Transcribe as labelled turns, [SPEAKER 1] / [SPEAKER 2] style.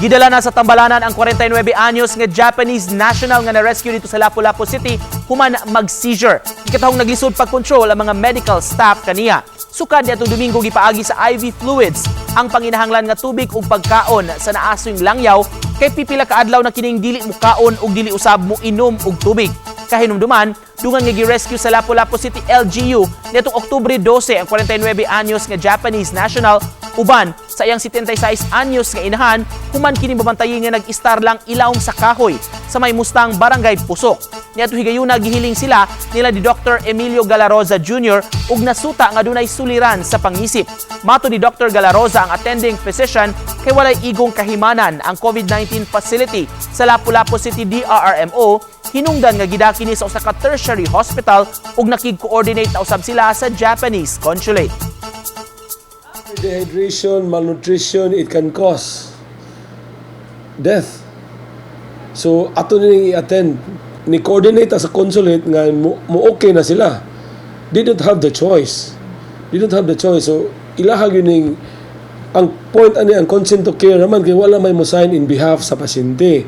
[SPEAKER 1] Gidala na sa Tambalanan ang 49 anyos nga Japanese national nga na-rescue dito sa Lapu-Lapu City human mag-seizure. Gikatahong naglisod pag-control ang mga medical staff kaniya. Sukad niadtong Domingo, gipaagi sa IV fluids ang panginahanglan nga tubig ug pagkaon sa naasoy langyaw kay pipila ka adlaw na kining dili mukaon ug dili usab mo inom og tubig. Kahinumduman, dungan nga gi-rescue sa Lapu-Lapu City LGU niadtong Oktubre 12 ang 49 anyos nga Japanese national uban sa iyang 76 anyos nga inahan human kini mabantayi nga nag-istar lang ilawom sa kahoy sa may Mustang, Barangay Pusok. Niadto higayuna, gihiling sila nila ni Dr. Emilio Galaroza Jr. ug nasuta nga dunay suliran sa pangisip. Mato ni Dr. Galaroza, ang attending physician, kay walay igong kahimanan ang COVID-19 facility sa Lapu-Lapu City DRRMO, hinungdan nga gidaki ni sa usa ka tertiary hospital ug nakig-coordinate na usab sila sa Japanese consulate.
[SPEAKER 2] Dehydration, malnutrition, it can cause death. So, ato ning i-attend. Ni coordinate ta sa consulate nga mo okay na sila. They don't have the choice. They don't have the choice. So, ilaha gyud ning ang point ani, ang consent to care naman kay wala may mo sign in behalf sa pasyente.